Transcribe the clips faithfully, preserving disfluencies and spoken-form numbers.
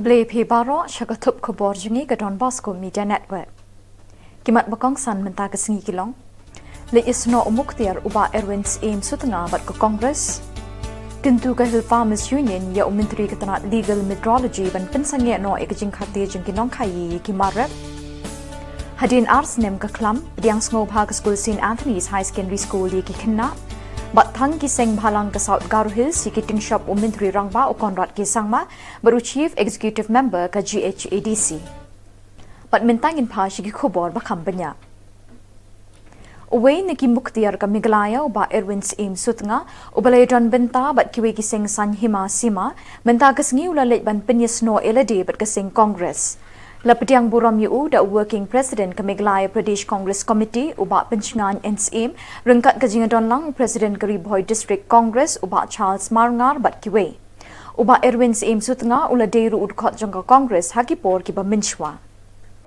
Blei phi baroh sha ka thup khubor jong ngi ka Don Bosco Media Network. Ki mat ba kongsan mynta ka sngi ki long: Leit ïasnoh u Muktiar u Bah Erwin Syiem Sutnga bad ka Congress. Kyntu ka Hill Farmers Union ïa u Myntri ka tnat Legal Metrology ban pynsangeh noh ïa ka jingkhate jong ki nongkhaii ïa ki mar rep. Hadien ar snem ka khlam, pdiang sngewbha ka skul Saint Anthony's High Secondary School ïa ki khynnah. Bad thang ki seng bhalang ka South Garo Hills ïa ki tyngshop u Myntri Rangbah u Conrad K Sangma bad u Chief Executive Member ka G H A D C. Bad mynta ngin phai sha ki khubor ba kham bniah. Uwei na ki Muktiar ka Meghalaya u Bah Erwin Syiem Sutnga, uba la ïadon bynta bad kiwei ki seng saiñ hima sima, mynta ka sngi u la leit ban pynïasnoh ïalade bad ka seng Congress. La pdiang burom ïa u da u Working President ka Meghalaya Pradesh Congress Committee u Bah Pynshngaiñ N Syiem, ryngkat ka jingïadon lang u President ka Ri Bhoi District Congress u Bah Charles Marngar bad kiwei. U Bah Erwin Syiem Sutnga u la dei ruh u dkhot jong ka Congress ha ki por kiba mynshuwa.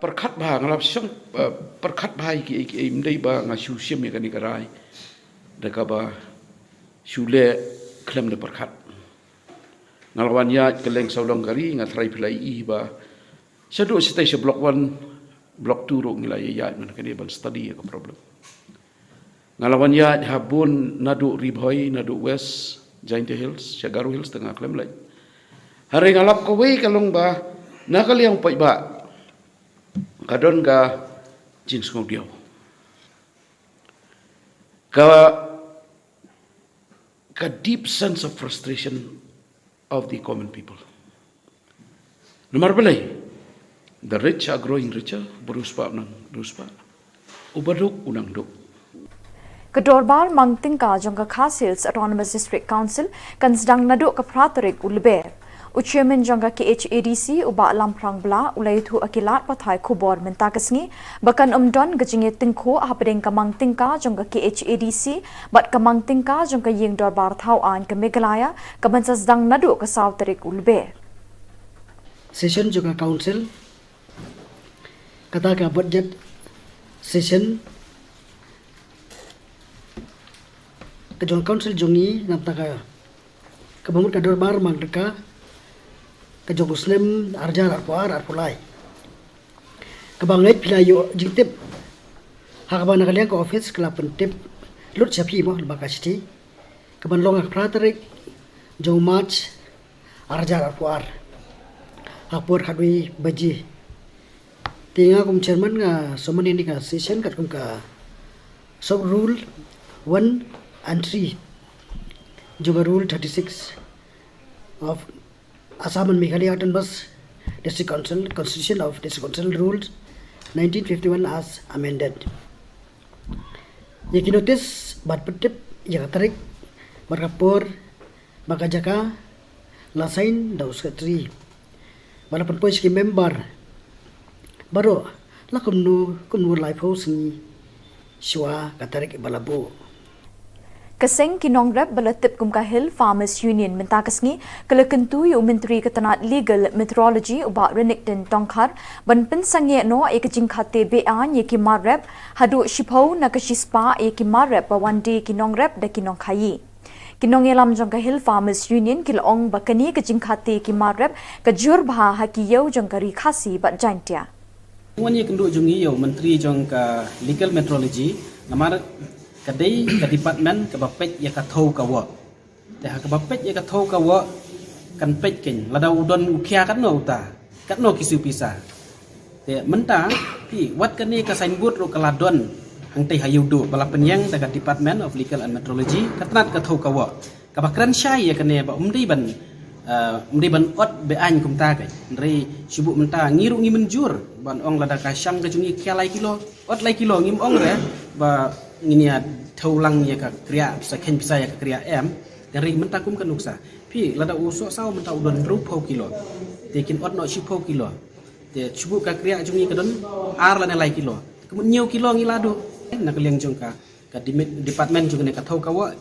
Pyrkhat bha, nga la shong, eh, pyrkhat bha ïa kiei kiei, ym dei ba nga shu shim ïa kane ka rai da kaba shu leh khlem da pyrkhat. Nga la wan ïaid kylleng sawdong ka ri, nga tharai phi la ïohi ba shaduh shatei sha Block One, Block Two ruh ngi la ïaid man kane ban study ïa ka problem. Nga la wan ïaid ha bun naduh Ri Bhoi, naduh West Jaintia Hills, sha Garo Hills te nga khlem leit. Hynrei nga lap kawei ka long ba na ka liang paidbah ka don ka jingsngewdiaw, ka, ka deep sense of frustration of the common people. Namar balei, the rich are growing richer, ba riewspah u nang riewspah, uba duk u nang duk. Ka dorbar mang tyngka jong ka Khasi Hills Autonomous District Council kan sdang naduh ka phra tarik u Lber. U Chairman jong ka K H A D C u Bah Lamphrang Blah u la ïathuh ha ki lad pathai khubor mynta ka sngi ba kan ym don ka jingïatyngkhuh hapdeng ka mang tyngka jong ka K H A D C bad ka mang tyngka jong ka ïing dorbar thaw aiñ ka Meghalaya, ka ban sa sdang naduh ka saw tarik u Lber. Session jong ka council, kata ka budget session ka jong council jong ngi, namar ka, kaba mut ka dorbar mang tyngka ka jong u snem ar hajar arphew ar arphew lai. Kaba ngeit phi la ïoh jingtip ha kaba na ka liang ka office ka la pyntip lut sha phi mo, lyngba ka shithi, ka ban long ha ka phra tarik jong u March ar hajar arphew ar, ha por khatwei baje. Te nga kum chairman nga sumon ïa kane ka session katkum ka sub rule one and three jong ka Rule thirty-six of Assam and Meghalaya Autonomous District Council, Constitution of District Council Rules nineteen fifty-one as amended. Ïa ki notice bad pyntip ïa ka tarik bad ka por bad ka jaka la sign da u secretary. Bad la pynpoi sha ki member baroh la kumno kumno laiphew sngi shuwa ka tarik ba la buh. Ka seng ki nongrep ba la tip kum ka Hill Farmers Union mynta ka sngi ka la kyntu ïa u Myntri ka tnat Legal Metrology u Bah Renikton Tongkhar ban pynsangeh noh ïa ka jingkhate be-aiñ ïa ki mar rep haduh shiphew na ka shispah ïa ki mar rep ba wan die ki nongrep da ki nongkhaii. Ki nongïalam jong ka Hill Farmers Union ki la ong ba kane ka jingkhate ki mar rep ka jur bha ha ki ïew jong ka Ri Khasi bad Jaintia. Ngan ïakynduh jong ngi ïa u Myntri jong ka Legal Metrology, namar ka dei ka department kaba peit ïa ka thew ka woh. Te ha kaba peit ïa ka thew ka woh kan peit kein lada u don u khia katno uta, katno ki siew pisa. Te mynta phi, wat kane ka signboard ruh ka la don hangtei ha Ïewduh ba la pynïeng da ka Department of Legal and Metrology, ka tnat ka thew ka woh. Kaba kren shai ïa kane ba ym dei ban, eh, ym dei ban ot be-aiñ kumta kein. Hynrei shu buh mynta ngi ruh ngi mynjur ban ong lada ka shang ka jong ngi khia lai kilo, ot lai kilo, ngim ong re ba ngin ïa thew lang ïa ka kriah, sa kheiñ pisa ïa ka kriah, em. Hynrei mynta kum ka nuksa, phi, lada u sohsaw mynta u don hynriewphew kilo, te kin ot noh shiphew kilo. Te shu buh ka kriah jong ngi ka don ar lane lai kilo. Te ka mut hynñiew kilo ngi la duh. Na ka liang jong ka, ka dimi-, department jong kane ka thew ka woh,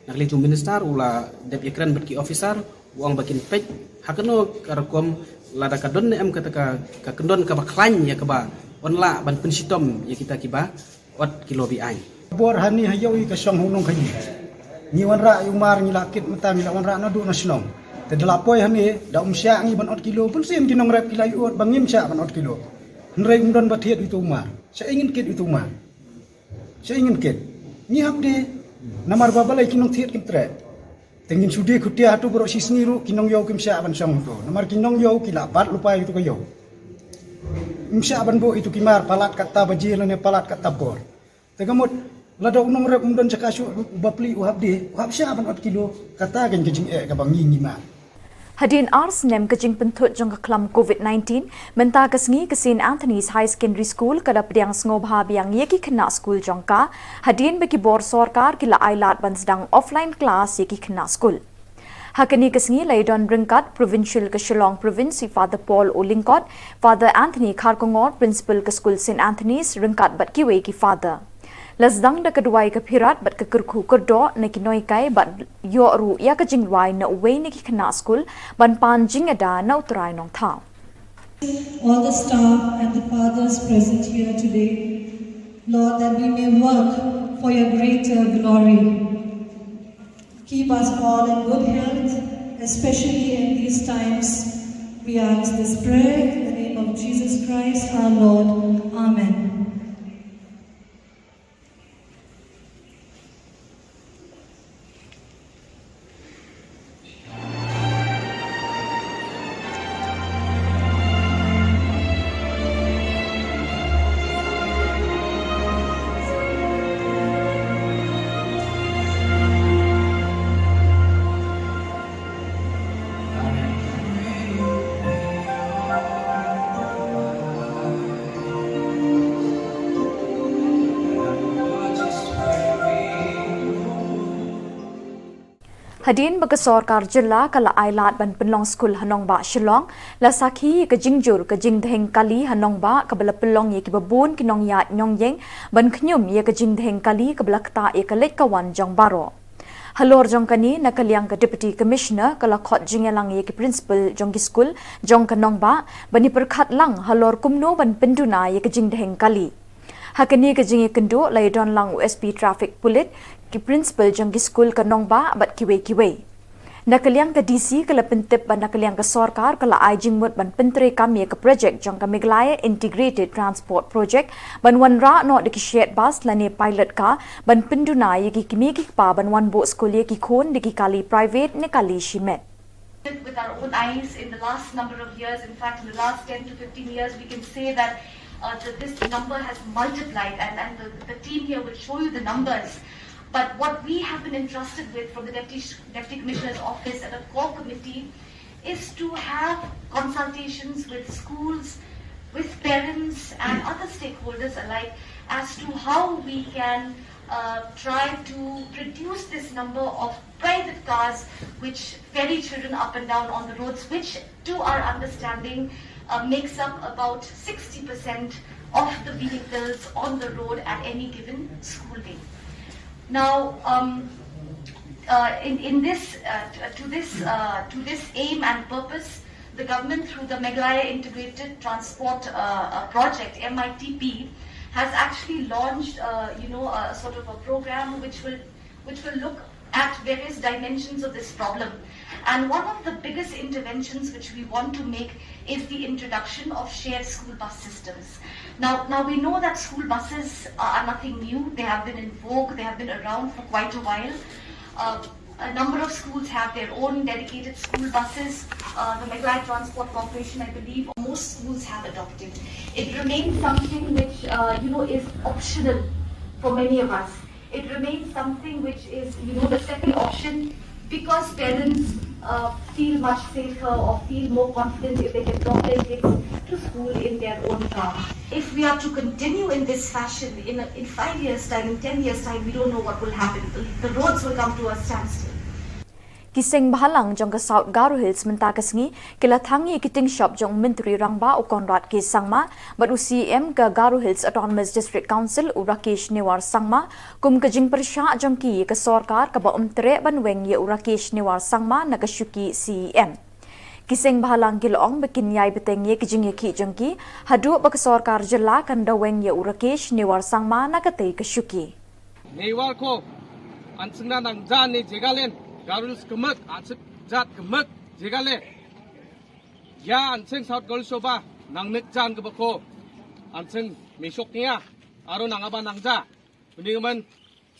na ka liang jong u minister u la dep ïakren bad ki officer, u ong ba kin peit ha kano ka rukom, lada ka don ne em kata ka, ka kyndon kaba khlaiñ ïa kaba yn lah ban pynshitom ïa kita kiba ot kilo be-aiñ. Bor hani ha ïew i ka shong ha u nongkhaii. Ngi wanrah ïa u mar, ngi la kit mynta, ngi la wanrah naduh na shnong. Te da la poi hangne, da um shah ngi ban ot kilo, bun sien ki nongrep ki la ïoh ba ngim shah ban ot kilo. Hynrei um don ba thied uto u mar. Sha ingen kit uto u mar. Sha ingen kit. Ngi hap de, namar ba balei ki nongthied kim treh. Te ngin shu die khutia hato baroh shi sngi ruh ki nongïew kim shah ban shong hato. Namar ki nongïew ki la bat lypa ïa uto ka ïew. Im shah ban buh ïa uto ki mar palat katta baje lane palat katta bor. Te ka mut, lada u nongrep um don jaka shuh, u bapli u hap die, u hap shah ban ot kilo, kata kan ka jingeh kaba ngi ngi mad. Hadien ar snem ka jingpynthut jong ka khlam covid nineteen, mynta ka sngi ka Saint Anthony's High Secondary School ka da pdiang sngewbha biang ïa ki khynnah skul jong ka, hadien ba ki bor sorkar ki la ailad ban sdang offline class ïa ki khynnah skul. Ha kane ka sngi la ïadon ryngkat Provincial ka Shillong Province, i Father Paul O Lyngkot, Father Anthony Kharkongor, Principal ka skul Saint Anthony's, ryngkat bad kiwei ki Father. La sdang da ka duwai ka phirat bad ka kyrkhu kyrdoh na ki nonghikai bad ïoh ruh ïa ka jingrwai na uwei na ki khynnah skul ban pan jingada na U Trai Nongthaw. All the staff and the fathers present here today, Lord, that we may work for your greater glory. Keep us all in good health, especially in these times. We ask this prayer in the name of Jesus Christ, our Lord. Amen. Hadien ba ka sorkar jylla ka la ailad ban pynlong skul ha nongbah Shillong, la sakhi ïa ka jingjur ka jingdheng kali ha nongbah kaba la pynlong ïa kiba bun ki nongïaid nongïeng ban khñium ïa ka jingdheng kali kaba la ktah ïa ka leit ka wan jong baroh. Halor jong kane, na ka liang ka Deputy Commissioner ka la khot jingïalang ïa ki principal jong ki skul jong ka nongbah ban ïa pyrkhat lang halor kumno ban pynduna ïa ka jingdheng kali. Ha kane ka jingïakynduh la ïadon lang u S P Traffic Pulit, ki principal jong ki skul ka nongbah bad kiwei kiwei. Na ka liang ka D C ka la pyntip ba na ka liang ka sorkar ka la ai jingmut ban pyntreikam ïa ka projek jong ka Meghalaya Integrated Transport Project ban wanrah noh da ki shet bus lane pilot car ban pynduna ïa ki kmie ki kpa ban wan buh skul ïa ki khun da ki kali private ne kali shimet. With our own eyes in the last number of years, in fact, in the last ten to fifteen years, we can say that uh, that this number has multiplied, and, and the, the team here will show you the numbers. But what we have been entrusted with from the Deputy, Deputy Commissioner's office and the core committee is to have consultations with schools, with parents and other stakeholders alike as to how we can uh, try to reduce this number of private cars which ferry children up and down on the roads, which, to our understanding, uh, makes up about sixty percent of the vehicles on the road at any given school day. Now, um, uh, in, in this, uh, t- to this, uh, to this aim and purpose, the government, through the Meghalaya Integrated Transport uh, uh, Project (M I T P), has actually launched, uh, you know, a sort of a program which will which will look at various dimensions of this problem. And one of the biggest interventions which we want to make is the introduction of shared school bus systems. Now, now we know that school buses are nothing new. They have been in vogue. They have been around for quite a while. Uh, a number of schools have their own dedicated school buses. Uh, the Meghalaya Transport Corporation, I believe, most schools have adopted. It remains something which, uh, you know, is optional for many of us. It remains something which is, you know, the second option because parents uh, feel much safer or feel more confident if they can drop their kids to school in their own car. If we are to continue in this fashion, in, a, in five years' time, in ten years' time, we don't know what will happen. The roads will come to a standstill. Ki seng bhalang jong ka South Garo Hills mynta ka sngi ki la thang ïa ki ting shop jong u Myntri Rangbah u Conrad K Sangma bad u C E M ka Garo Hills Autonomous District Council u Rakesh Newar Sangma kum ka jingpyrshah jong ki ïa ka sorkar kaba um treh ban weng ïa u Rakesh Newar Sangma na ka shuki C E M. Ki seng bhalang ki la ong ba kin ïai bteng ïa ki jingïakhih jong ki haduh ba ka sorkar jylla kan da weng ïa u Rakesh Newar Sangma na katei ka shuki. Neiwar ko, an sngewna nang jan ne jegalin, Garo Hills ka mut, an suk jat ka mut. Jegale ya anseng South Golsoba nang nek jan ke bako anseng mesok nia aro nang aba nang ja. Ini man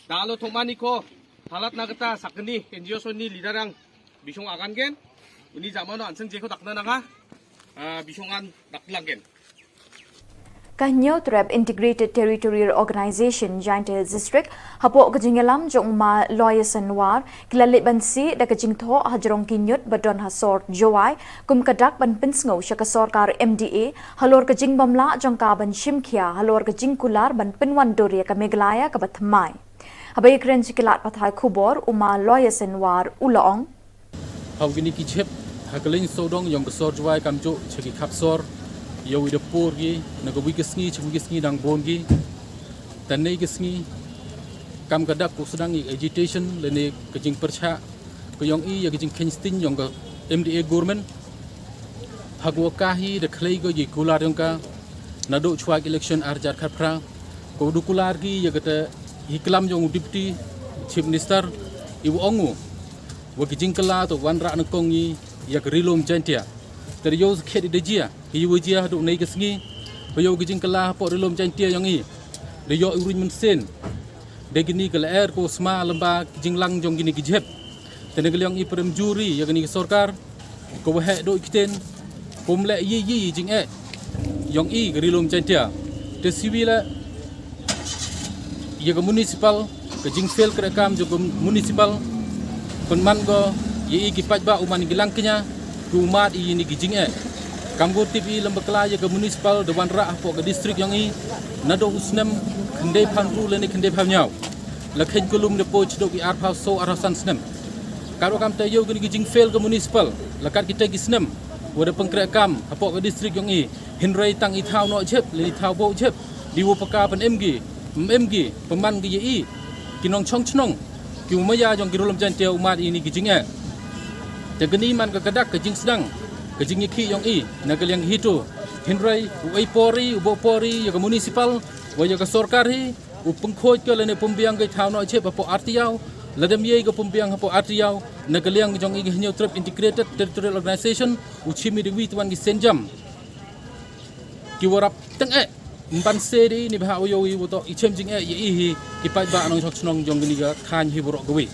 dalo thokmani ko halat na kata sakni N G O soni lidarang bisong akan gen. Ini zaman anseng jeko dakna nanga bisong an daklang gen. Ka Hynñiewtrep Integrated Territorial Organization Jaintia Hills District hapoh ka jingïalam jong u Ma Loyesen War ki la leit ban sih da ka jingthoh hajrong ki ñiut ba don ha sor Jowai kum ka dak ban pynsngew sha ka sorkar M D A halor ka jingbymlah jong ka ban shim khia halor ka jingkular ban pynwandur ïa ka Meghalaya kaba thymmai. Haba ïakren sha ki lad pathai khubor u Ma Loyesen War u la ong. Hau kini ki jhep ha ka leng sawdong yong ka sor Jowai kamjooh cha ki khap sor ïa wi da por ki na ka wi ka sngi cha wi ka sngi dang bun ki. Tan nei ka sngi kam ka dak ku sdang ïa agitation lane ka jingpyrchah ka yong i ïa ka jingkheiñ sting yong ka M D A government. Hagwa ka hi da khlei ka ïa kular yong ka naduh chwa election ar hajar khatphra ko du kular ki ïa kata hi klam yong u Deputy Chief Minister i wa ong u wa ki jingkylla to wanrah na kong i ïa ka Ri Lum Jaintia. Te ïa u khet i da jia ki ïa u jia haduh nei ka sngi ba ïa u ki jingkylla hapoh Ri Lum Jaintia yong i da ïoh i ruin mynsiem. Da kini ka lyer ko sma lamba ki jinglang jong kini ki jhep. Te na ka liang i prem juri ïa kini ki sorkar ko wa heh duh i ktien ko mleh yi yi jingeh yong i ka Ri Lum Jaintia. Te siwi la ïa ka municipal ka jingfail kre kam jong ka municipal. Pynman ko ïa i ki paidbah u man ki lang kñia ki u mad i ni ki jingeh. Kam gur tip i lamba kla ïa ka municipal da wanrah hapoh ka district yong i naduh u snem khyndai phan ru lane khyndai phan ñiaw. La kheiñ kulum da poi chduh i arphaw so arphaw san snem. Ka ruh kam te ïa u kini ki jingfail ka municipal la kat kita ki snem wa da pynkreh kam hapoh ka district yong i. Hynrei tang i thaw noh jhep lane i thaw boh jhep di wa paka pyn em ki em em ki pynman ki ïa i ki nongchong chnong ki u maya jong ki Ri Lum Jaintia u mad i ni ki jingeh. Te kini man ka kadak ka jingsdang ka jingïakhih yong i na ka liang hi tu. Hynrei u ei por i u boh por i ïa ka municipal wa ïa ka sorkar hi u pynkhuid ka lane pynbiang ka i thaw noh jhep hapoh artiaw. Lada ym ïa i ka pynbiang hapoh artiaw na ka liang jong i ka Hynñiewtrep Integrated Territorial Organization u chim i da wi twan ki senjam ki warap teng eh mban se di ni bha u ïa u i u to i chem jingeh ïa i hi ki paidbah nongchong chnong jong kini ka thaiñ hi baroh ka wi.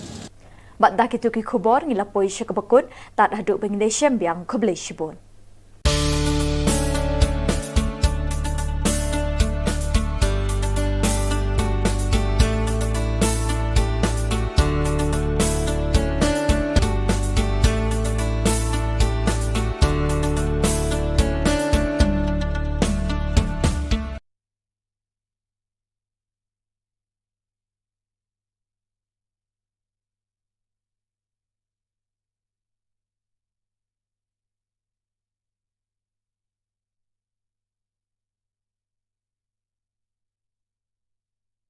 Bad da kitu ki khubor ngi la poi sha kaba kut tad haduh ba ngin ïashem biang khublei shibun.